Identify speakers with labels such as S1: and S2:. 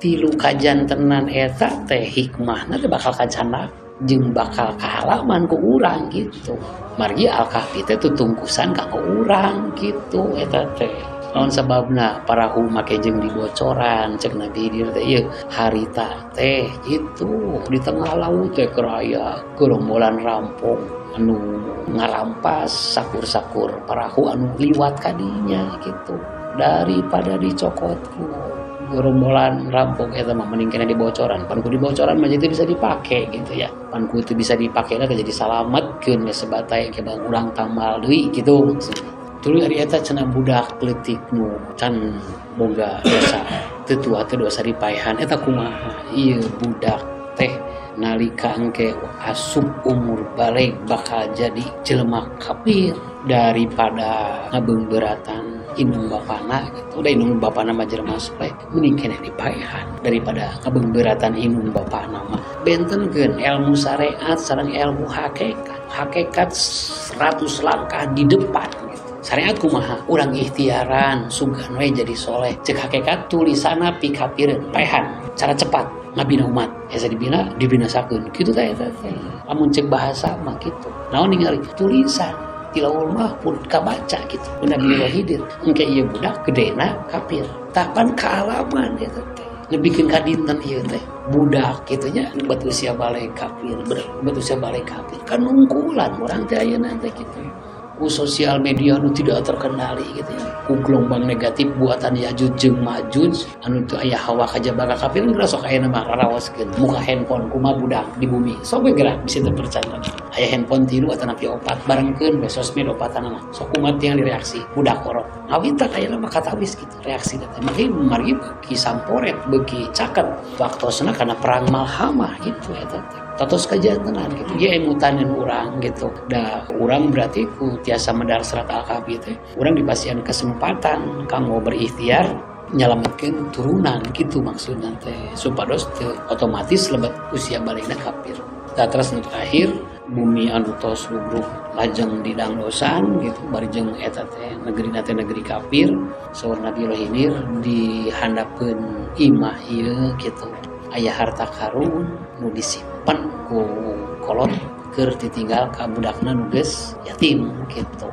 S1: Tilu kajantenan eta teh hikmahna teh bakal kacanak jeung bakal kaalaman ku urang gitu. Margi Al-Kahfi teh tutungkusan kanggo urang gitu eta teh. Naon sababna parahu make jeung dibocoran cek Nabi Khidir teh ieu harita teh gitu di tengah laut teh keur aya gerombolan rampok anu ngarampas sakur-sakur parahu anu liwat kadinya gitu. Daripada dicokot ku gerombolan rampok eta mah mending kena dibocoran. Pan ku dibocoran mah jadi bisa dipake gitu ya. Pan ku itu bisa dipake teh jadi salametkeun we sebatai ke bang urang tambal deui gitu maksudna. Tuluy ari eta cenah budak leutik nu can boga dosa teu tua teu dosa dipaehan eta kumaha ieu budak teh nalika engke asup umur baleg bakal jadi jelema kafir daripada ngabeungbeuratan indung bapana gitu. Udah indung bapana mah jelema soleh mending keneh dipaehan daripada ngabeungbeuratan indung bapana mah. Bentenkeun ilmu syariat sareng ilmu hakikat. Hakikat 100 langkah di depan gitu. Syariat kumaha? Urang ikhtiaran sugan we jadi soleh. Cek hakikat tulisana pikapireun paehan cara cepat ngabina umat. Asa dibina dibinasakeun kitu teh eta teh. Lamun cek bahasa mah kitu. Naon ningali tulisan tilawul mahfud kabaca gitu. Nabi Khidir engke ieu budak gedena kafir. Tapan kaalaman eta teh. Nepikeun ka dinten ieu teh budak kitu nya bet usia baleg kafir, bet usia baleg kafir. Kan nungkulan urang teh ayeuna teh kitu. Ku sosial media anu tidak terkendali gitu ya. Ku gelombang negatif buatan Yajuj jeung Majuj anu teu aya hawa kajaba ka kafir geus sok aya mah raraoskeun. Muka handphone kumaha budak di bumi. Sok we gerak bisa teu percaya. Aya handphone 3 atanapi 4 barengkeun we sosmed opatanana. Sok kumaha tiang direaksi budak orok. Ngawita aya mah katawis gitu reaksi teh. Maki margi beuki samporet beuki caket waktosna kana perang malhamah gitu eta teh. Tatos kajantenan gitu. Ieu emutaneun urang gitu. Da urang berarti ku tiasa medar serat Al-Kahfi teh urang dipasihan kesempatan kanggo berikhtiar nyalametkeun turunan gitu maksudna teh supados teu otomatis lebet usia balegna kafir. Tah terus nu terakhir bumi anu tos rubruk lajeng didangdosan gitu bari jeung eta teh negerina teh negeri kafir. Saur Nabi Khidir dihandapeun imah ieu gitu aya harta karun nu disimpen ku kolot keur ditinggal ka budakna nu geus yatim gitu.